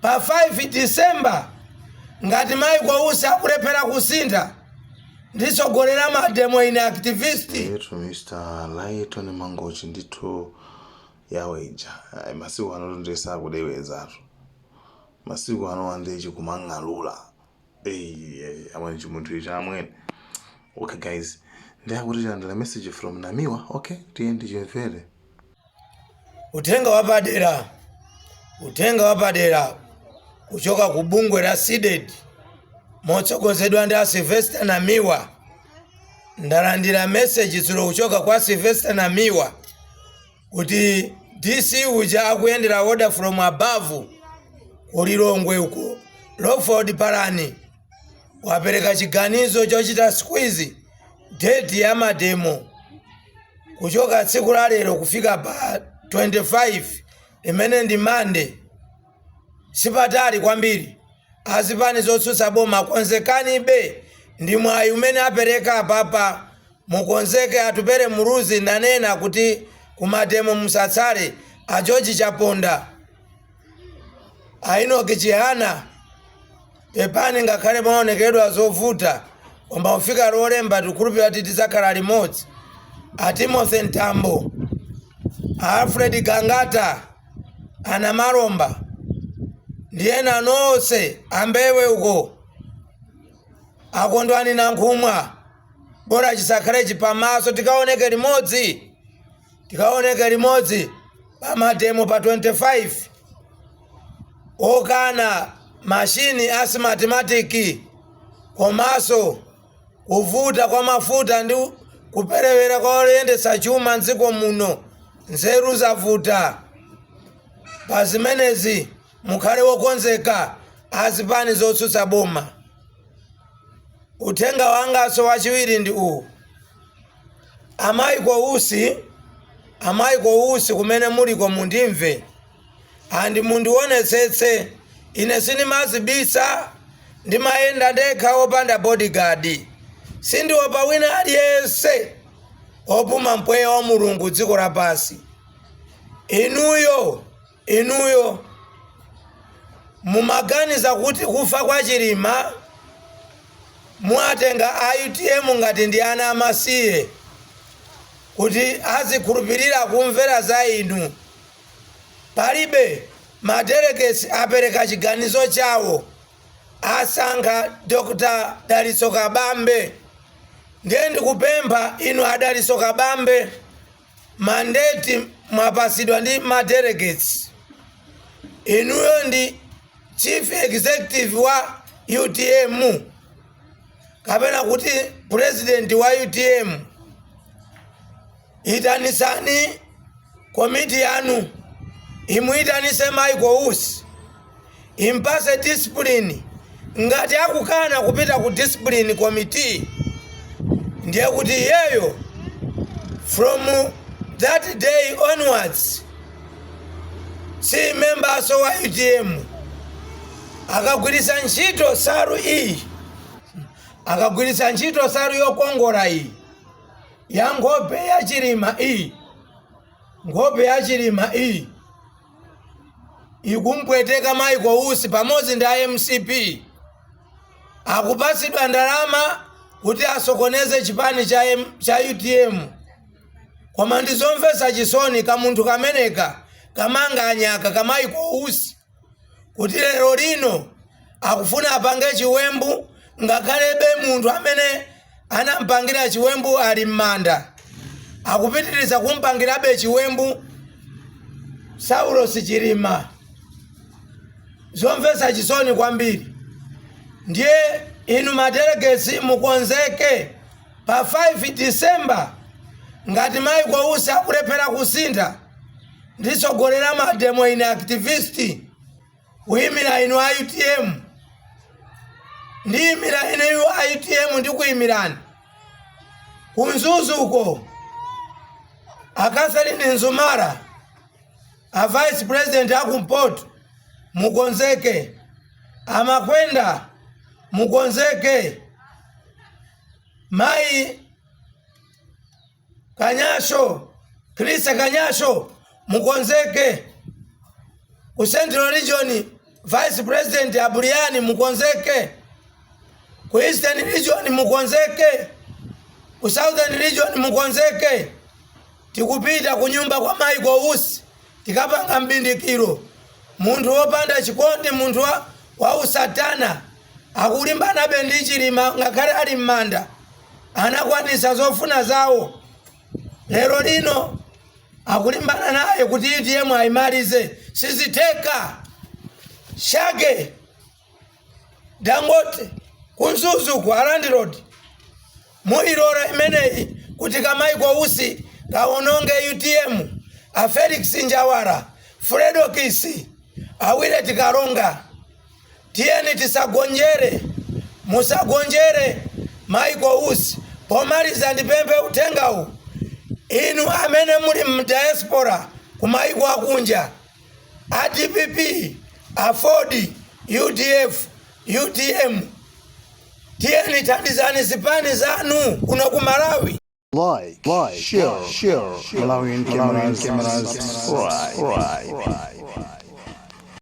Pa 5 December, ngati Michael Usi akulephera kusintha, nditsogolera mademo ine activist. Yetu Mr Lyton Mangochi ndithu yaweja. Ai, masiku ano ndisakudewezatu, masiku ano andechi kumang'alula. Ei, amene chimunthu ichi amwene. Okay guys, ndiyakuti tilandira message from Namiwa. Okay, tiye ndichimvere. Uthenga wapadera, uthenga wapadera kuchoka ku bungwe la CDEDI motsogozedwa ndi a Sylvester Namiwa. Ndalandira message dzulo kuchoka kwa Sylvester Namiwa kuti DC uja akuyendera order from above kulilongwe uko, Lawford Palani, wapereka chiganizo chochita squeeze date ya mademo kuchoka tsiku la lero kufika pa 25, imene ndi Mande. Sipatali kwambiri. Azipani zotsutsa boma, konzekanibe, ndi mwayi umene apereka apapa, mukonzeke. Atupele Muluzi, ndanena kuti kumademo musatsale. A George Chaponda, a Enoch Chihana, pepani ngakhale maonekedwa zovuta, koma kufika Lolemba tikukhulupirira kuti tidzakhala limodzi. A Timothy Mtambo, a Alfred Gangata, ana Malomba ndi ena nonse, ambewe uko, akondwani na nkhumwa, bora chisakhale chipamaso, tikaoneke limodzi, tikaoneke limodzi pamademo pa 25 okana mashini a Smartmatic komanso kuvuta kwa mafuta ndi kuperewera kwa oyendetsa chuma mdziko muno. Nzeru zavuta pa zimenezi. Mukhale wokonzeka, azipani zotsutsa boma. Uthenga wanganso wachiwiri ndi uwu: a Michael Usi, a Michael Usi, kumene muliko mundimve and mundionetsetse. Ine sindimazibisa, ndimayenda ndekha wopanda bodyguard, sindiopa wina aliyense opuma mpweya wa Mulungu dziko lapansi. Inuyo, inuyo mumaganiza kuti kufa kwa Chilima muwatenga a UTM ngati ndi ana amasiye kuti azikhulupirira kumvera za inu. Palibe. Madelegates apereka chiganizo chawo, asankha Dr Dalitso Kabambe. Ndiye ndikupempha inu a Dalitso Kabambe, mandate mwapasidwa ndi madelegates, inuyo ndi chief executive wa UTM kapena kuti president wa UTM. Itanisani komiti yanu, imuyitanise Michael Usi, impase discipline. Ngati akukana kupita ku discipline committee, ndiye kuti iyeyo from that day onwards si memberso wa UTM. Akagwiritsa ntchito nsalu iyi, akagwiritsa ntchito nsalu yokongola iyi ya nkhope ya Chilima iyi, nkhope ya Chilima iyi ikumpweteka Michael Usi pamodzi ndi MCP. Akupatsidwa ndalama kuti asokoneze chipani cha UTM, koma ndizomvetsa chisoni kamunthu kameneka kamanganyaka ka Michael Usi kuti lero lino akufuna apange chiwembu, ngakhalebe munthu amene anampangira chiwembu ali m'manda, akupitiriza kumpangirabe chiwembu Saulos Chilima. Zomvetsa chisoni kwambiri. Ndiye inu madelegates mukonzeke pa 5 December. Ngati Michael Usi akulephera kusintha, nditsogolera mademo ine activist kuyimira inu a UTM. Ndiyimira ineyu a UTM, ndikuyimirani ku Mzuzuko. A Catherine Nzumara, a vice president akumpoto, mukonzeke. Amakwenda, mukonzeke. Mayi Kanyasho, Krista Kanyasho, mukonzeke. Ku Central Region, Vice President Abuliyani, mukonzeke. Ku Eastern Region mukonzeke, ku Southern Region mukonzeke. Tikupita ku nyumba kwa Michael Usi, tikapanga mbindikiro. Munthu wopanda chikondi, munthu wa usatana, akulimbanabe ndi Chilima ngakhale ali m'manda. Anakwanisa zofuna zawo, lero lino akulimbana naye kuti UTM ayimalize. Sizitheka. Shake Dangote ku Mzuzu, ku a landlord, muyilora imeneyi kuti ka Michael Usi kaononge UTM? A Felix Njawara, Fredokiss, awire tikalonga, tiyeni tisagonjere, musagonjere Michael Usi. Pomaliza ndipemphe uthengawu: inu amene muli m'diaspora, kumayiko akunja, a DPP, AFORD, UDF, UTM, tiyeni thandizani zipani zanu kuno ku Malawi. Like, share, Malawian cameras, subscribe.